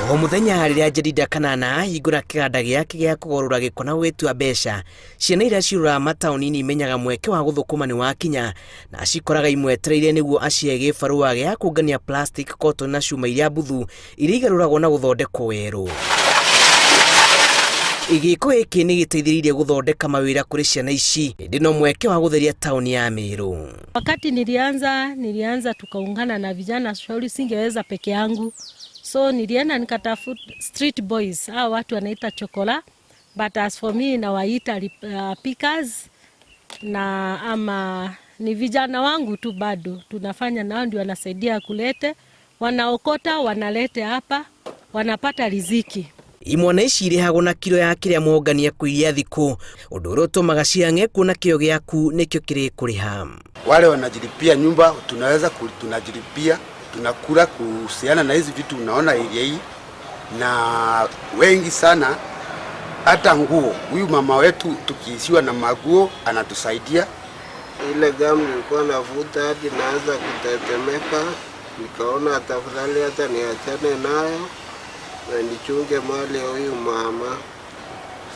O mũthenya rĩrĩa Jedida Kanana ahingũra kĩganda gĩake gĩa kũgarũra gĩko na gũgĩtua mbeca, ciana iria ciũrũraga mataũni-inĩ imenyaga mweke wa gũthũkũma nĩ wakinya na acikoraga imwetereire nĩguo acihe gĩbarũa gĩa kũngania plastic, cotton na cuma iria mbuthu iria igarũragwo na gũthondekwo werũ. Gĩko gĩkĩ nĩ gĩteithĩrĩirie gũthondeka mawĩra kũrĩ ciana ici, ĩndĩ no mweke wa gũtheria taũni ya Meru. Wakati nilianza tukaungana na vijana shauri, singeweza peke yangu, so nilienda nikatafuta street boys, hao watu wanaita chokola, but as for me nawaita pickers na ama ni vijana wangu tu bado tunafanya nao, ndio wanasaidia kulete, wanaokota wanalete hapa, wanapata riziki. Imwana ici irĩhagwo na kiro ya kĩrĩa mongania kũiria thikũ, ũndũ ũrĩa ũtũmaga ciang'e kuona kĩo gĩaku nĩkĩo kĩrĩkũrĩha. Wale wanajilipia nyumba tunaweza tunajilipia, tunakula kuhusiana na hizi vitu unaona area hii, na wengi sana hata nguo. Huyu mama wetu tukiishiwa na maguo anatusaidia. Ile gamu nilikuwa navuta hadi naanza kutetemeka, nikaona tafadhali hata niachane nayo na nichunge mali ya huyu mama.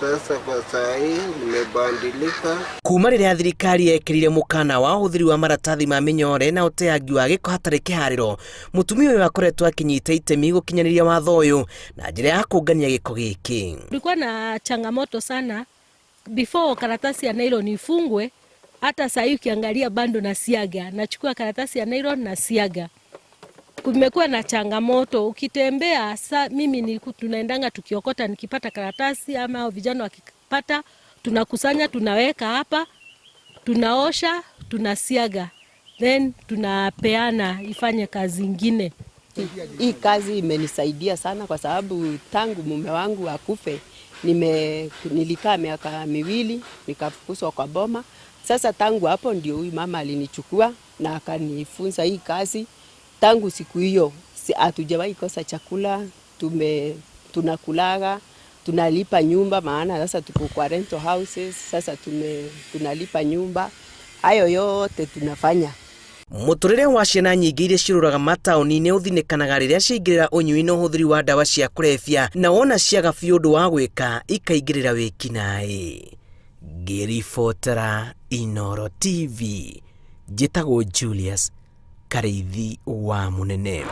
Sasa kwa saa hii nimebadilika. Kuma rĩrĩa thirikari yekĩrire mũkana wa ũhũthĩri wa maratathi ma mĩnyore na ũteangi wa gĩko hatarĩ kĩharĩro, mũtumia ũyũ akoretwo akĩnyita itemi gũkinyanĩria watho ũyũ na njĩra ya kũngania gĩko gĩkĩ. Kulikuwa na changamoto sana before karatasi ya nylon ifungwe. Hata saa hii ukiangalia bado na siaga, nachukua karatasi ya nylon na siaga. Kumekuwa na changamoto ukitembea sa, mimi tunaendanga tukiokota, nikipata karatasi ama vijana wakipata, tunakusanya tunaweka hapa, tunaosha, tunasiaga, then tunapeana ifanye kazi ingine. Hii kazi imenisaidia sana kwa sababu tangu mume wangu akufe nilikaa miaka 2 nikafukuzwa kwa boma. Sasa tangu hapo ndio huyu mama alinichukua na akanifunza hii kazi. Tangu siku hiyo hatujawahi kosa chakula, tunakulaga, tunalipa nyumba, maana sasa tuko kwa rental houses, sasa tunalipa nyumba. Hayo yote tunafanya. Mũtũrĩre wa ciana nyingĩ iria ciũrũraga mataũni-inĩ ũthinĩkanaga rĩrĩa ciaingĩrĩra ũnyui na ũhũthĩri wa ndawa cia kũrebia, na wona ciaga biũ ũndũ wa gwĩka ikaingĩrĩra wĩkinaĩ. Ngĩribotera Inooro TV, njĩtagwo Julius Karĩithi wa Mũnene.